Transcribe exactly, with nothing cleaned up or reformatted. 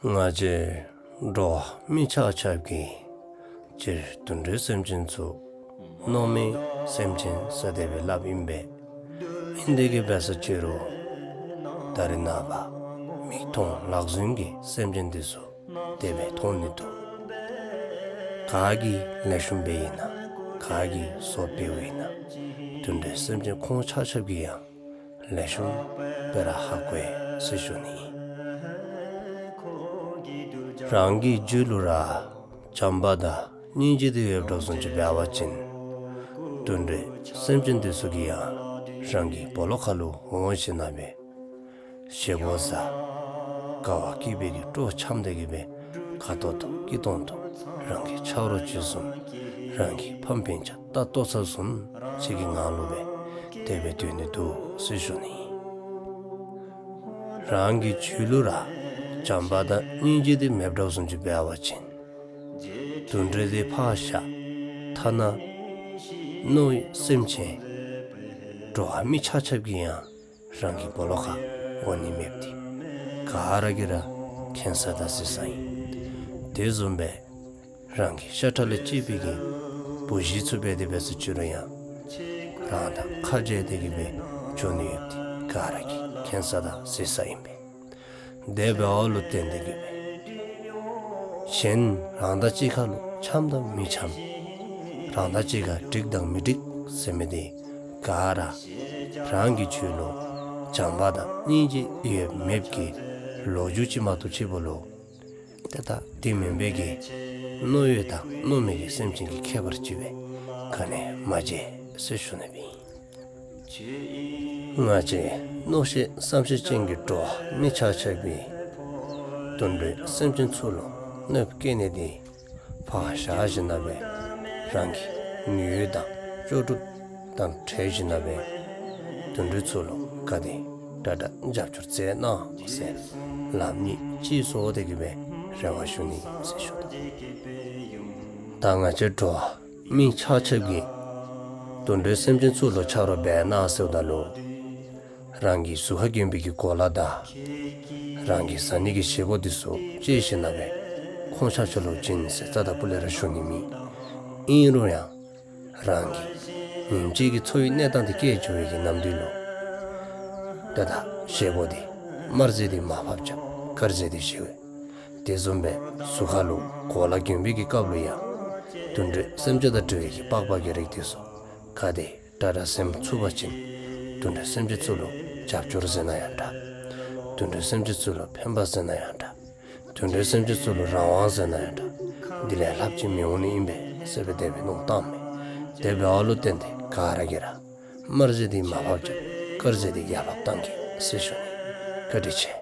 ང་བཅས་འགྲོ་བ་མི་ཆ་ཁྱབ་ཀྱིས་སྤྱིར་དུད་འགྲོའི་སེམས་ཅན་ཚུ་མནོ་མེད་སེམས་ཅན་ཟེར་དེ་སྦེ་སླབ་ཨིན་པས། ཨིན་དེ་གིས་འབད་ས་ཅི་རུང་ད་རེས་ནངས་པ་མིག་མཐོང་ལག་ཟུན་གྱི་སེམས་ཅན་དེ་ཚུ་དེ་སྦེ་མཐོང་ནི་འདུག། ག་གིས་ལེགས་ཤོམ་འབདཝ་ཨིན་ན་ག་གིས་བཟོ་འབདཝ་ཨིན་ན་དུད་འགྲོའི་སེམས་ཅན་ཁོང་ཆ་ཁྱབ་ཀྱིས་ཡང་ལེགས་ཤོམ་སྦེ་ར་ཧ་གོ་ཡི་ཟེར་ཞུ་ནི་ཨིན། རང་གི་རྒྱུད་ལུ་ར་བྱམས་པ་དང་སྙིང་རྗེ་དེ་ཡོདཔ་འདྲཝ་བཟུམ་ཅིག་འབད་བ་ཅིན་དུད་འགྲོའི་སེམས་ཅན་དེ་ཚུ་གིས་ཡང་རང་གི་སྦོ་ལོགས་ཁར་ལུ་འོང་ཞིནམ་ལས་བཞེས་སྒོ་བཟའ་དགའ་བ་སྐྱིད་པའི་གི་སྤྲོ་འཆམ་སྟེ་གི་སྦེ་དགའ་ཏོག་ཏོ་སྐྱིད་ཏོང་ཏོ་རང་གི་ཆ་རོགས་ཅིག་བཟུམ་རང་གི་ཕམ་སྤུན་ཆ་ད་ལྟོ་ཚ་བཟུམ་ཅིག་གི་ངང་ལུ་སྦེ་དེ་སྦེ་སྡོད་ནི་འདུག་ཟེར་ཞུ་ནི་ཨིན། རང་གི་རྒྱུད་ལུ་ར་བྱམས་པ་དང་སྙིང་རྗེ་དེ་མེདཔ་འདྲཝ་བཟུམ་ཅིག་འབད་བ་ཅིན་དུད་འགྲོ་དེ་ཕར་བཞག་ཐ་ན་མནོ་བའི་སེམས་ཅན་འགྲོ་བ་མི་ཆ་ཁྱབ་ཀྱིས་ཡང་རང་གི་སྦོ་ལོགས་ཁར་འོང་ནི་མེདཔ་དེ་ག་ར་གིས་ར་མཁྱེན་ས་དང་གཟིགས་ས་ཨིན། དེ་བཟུམ་སྦེ་རང་གི་ཤ་ཁྲག་ལས་སྐྱེས་པའི་གི་བུ་གཞི་ཚུ་འབད་དེ་འབད་ས་ཅི་རུང་ཡང་རང་དང་ཁ་བྲལ་ཏེ་གི་སྦེ་འགྱོ་ནི་ཡོདཔ་དེ་ག་ར་གིས་མཁྱེན་ས་དང་གཟིགས་ས་ཨིན་པས། དེ་འབདཝ་ལུ་བརྟེན་ཏེ་གི་སྦེ་གཞན་རང་དང་གཅིག་ཁར་ལུ་འཆམ་དང་མི་འཆམ་རང་དང་གཅིག་ཁར་འགྲིག་དང་མི་འགྲིག་ཟེར་མི་དེ་ག་ར་རང་གི་རྒྱུད་ལུ་བྱམས་པ་དང་སྙིང་རྗེ་ཡོད་མེད་ཀྱི་ལོ་རྒྱུས་ཅིག་མ་གཏོགས་ཕྱི་པོ་ལུ་དེ་ད་དེ་མེན་པའི་གི་མནོ་ཡོད་དང་མནོ་མེད་ཀྱི་སེམས་ཅན་གྱི་ཁྱད་པར་ཅིག་སྦེ་ག་ནི་ཡང་མ་མཇལ་ཟེར་ཞུ་ནི་ཨིན། ང་བཅས་མནོ་ཤེས་བསམ་ཤེས་ཅན་གྱི་འགྲོ་བ་མི་ཆ་ཁྱབ་ཀྱིས་དུད་འགྲོའི་སེམས་ཅན་ཚུ་ལུ་གནོདཔ་བཀལ་ནི་དེ་ཕར་བཞག་ཞིནམ་ལས་རང་གི་ནུས་ཡོད་དང་ལྕོགས་གྲུབ་དང་འབྲེལ་ཞིནམ་ལས་དུད་འགྲོ་ཚུ་ལུ་ག་དེ་དྲག་དྲག་རྒྱབ་སྐྱོར་མཛད་གནང་ཟེར་ལམ་གཉིས་གཅིག་སོང་སྟེ་གི་སྦེ་རེ་བ་ཞུ་ནི་ཟེར་ཞུ་དོ། ད་ང་བཅས་འགྲོ་བ་མི་ཆ་ཁྱབ་ཀྱིས་དུད་འགྲོའི་སེམས་ཅན་ཚུ་ལུ་ཆ་རོགས་འབད་གནང་ཟེརཝ་ད་ལུ་རང་གི་གཟུགས་ཁར་གྱོན་པའི་གི་གོ་ལ་དང་རང་གི་བཟའ་ནི་གི་བཞེས་སྒོ་དེ་ཚུ་བཅད་ཞིནམ་ལས་ཁོང་ཆ་ཁྱབ་ལུ་བྱིན་ཟེར་རྩ་དང་པོ་ལས་ར་ཞུ་ནི་མེད། ཨིན་རུང་ཡང་རང་གི་ཉིནམ་གཅིག་གི་འཚོ་བའི་གནས་སྟངས་དེ་བསྐྱལ་འགྱོ་བའི་གི་ནམ་དུས་ལུ་ད་ལྟ་བཞེས་སྒོ་དེ་དམར་ཟས་དེ་མར་ཕབ་རྐྱབ་དཀར་ཟས་དེ་བཞེས། དེ་བཟུམ་སྦེ་གཟུགས་ཁར་ལུ་གོ་ལ་གྱོན་པའི་གི་སྐབས་ལུ་ཡང་དུད་འགྲོའི་སེམས་ཅན་དང་འབྲེལ་བའི་གི་པགས་པ་གི་རིགས་དེ་ཚུ་ག་དེ་དྲག་དྲག་ཟེམ་ཚུགས་པ་ཅིན་དུད་འགྲོའི་སེམས་ཅན་ཚུ་ལུ་རྒྱབ་སྐྱོར་མཛད་ན་ཡང་འདྲ། དུད་འགྲོའི་སེམས་ཅན་ཚུ་ལུ་ཕན་པ་མཛད་ན་ཡང་འདྲ། དུད་འགྲོའི་སེམས་ཅན་ཚུ་ལུ་རང་དབང་མཛད་ན་ཡང་འདྲ། དེ་ལས་ལྷགཔ་ཅིག་མི་འོང་ནི་ཨིན་པས་ཟེར་སྦེ་དེ་སྦེ་མནོ་བསམ་བཏངམ་མས། དེ་འབདཝ་ལུ་བརྟེན་ཏེ་ག་ར་གིས་ར་དམར་ཟས་དེ་མར་ཕབ་རྐྱབ་དཀར་ཟས་དེ་ཡར་ཕབ་བཏང་གེ་ཟེར་ཞུ་ནི། བཀའ་དྲིན་ཆེ།